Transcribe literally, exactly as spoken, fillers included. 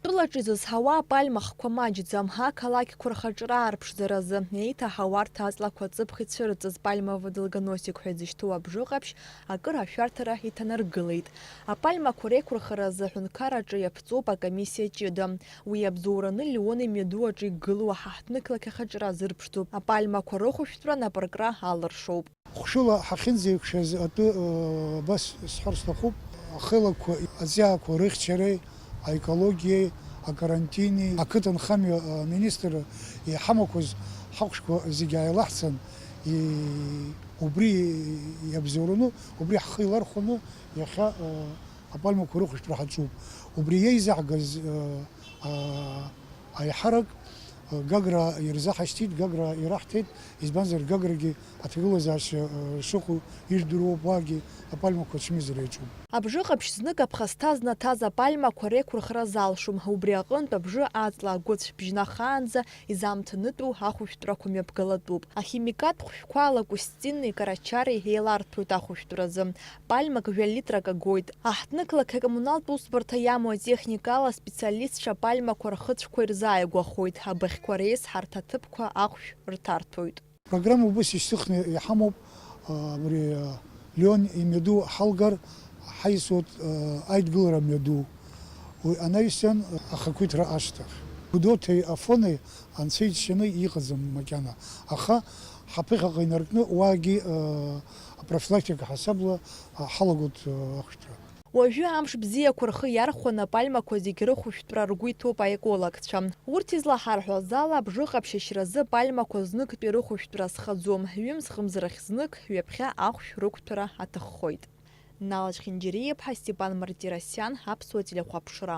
Тәылаҿы изызҳауа апальма хқәа маҷӡам, ақалақьқәа рхаҿра аарԥшӡаразы, еиҭаҳауа арҭ аҵлақәа аҵыԥх ицәырҵыз пальмовый долгоносик ҳәа изышьҭоу абжыҟаԥшь акыр ашәарҭара иҭанаргылеит. Апальмақәа реиқәырхаразы аҳәынҭқарраҿы иаԥҵоуп акомиссиа ҷыда. Уи иабзоураны Леон имҩаду аҿы игылоу аҳаҳҭнықалақь ахаҿра азырԥшӡоуп. Апальмақәа рыхәышәтәра напыркра алыршоуп. Хәшәыла ҳахьынӡеиқәшәаз атәы, э, абас сҳәар сҭахуп, ахелақәа, аҵиаақәа рыхьчареи, аекологиеи, акарантини, ақыҭанхамҩа, э, министр иҳамақәаз ҳахәшәқәа зегьы ааилаҳцан, и-, убри иабзоураны, убри ҳхы илархәаны иахьа, э, апальмақәа рыхәшәтәра ҳаҿуп. Убри иеизаҳгаз, э, а, аиҳарак, э, Гагра ирзаҳашьҭит, Гагра ираҳҭеит, избанзар, Гаграгьы аҭагылазаашьа, э, шыҟоу ижәдыруоуп, уаагьы апальмақәа ачмазара иаҿуп. Абжыҟаԥшь знык аԥхасҭа знаҭаз апальмақәа реиқәырхара залшом. Убри аҟынтә абжы аҵла агәыцә бжьнахаанӡа изаамҭанытәу ахәышәтәрақәа мҩаԥгалатәуп. Ахимикатә хәшәқәа алакустинни карачари еиларҭәоит ахәышәтәразы. Пальмак жәа литрак агоит. Аҳҭнықалақь акоммуналтә усбарҭа иамоу атехникала аспециалистцәа апальмақәа рхыцәқәа ирзааигәахоит, абыӷьқәа реизҳарҭа аҭыԥқәа ахәшә рҭарҭәоит. Программа убас ишьҭыхны иҳамоуп, а, абри, а, Леон имҩаду ҳалгар, ҳаисуеит, а, аидгылара мҩаду. Уи анаҩсан, а, ахақәиҭра ашьҭахь. Гәдоуҭеи Афонеи анцәа иџьшьаны иҟаӡам макьана. Аха ҳаԥыхьаҟа инаркны уаагьы, а, апрофилактика ҳасабла, а, ҳалагоит, а, ахәшәтәра. Уажәы амш бзиақәа рхы иархәаны апальмақәа зегь рыхәышәтәра ргәы иҭоуп аекологцәа. Урҭ излаҳарҳәоз ала, абжыҟаԥшь ашьразы апальмақәа зныктәи рыхәышәтәра азхаӡом, ҩымз-хымз рахь знык, ҩаԥхьа ахәшә рықәҭәара аҭаххоит. Нал Чхинџьириаԥҳа, Степан Мартиросиан, Аԥсуа телехәаԥшра.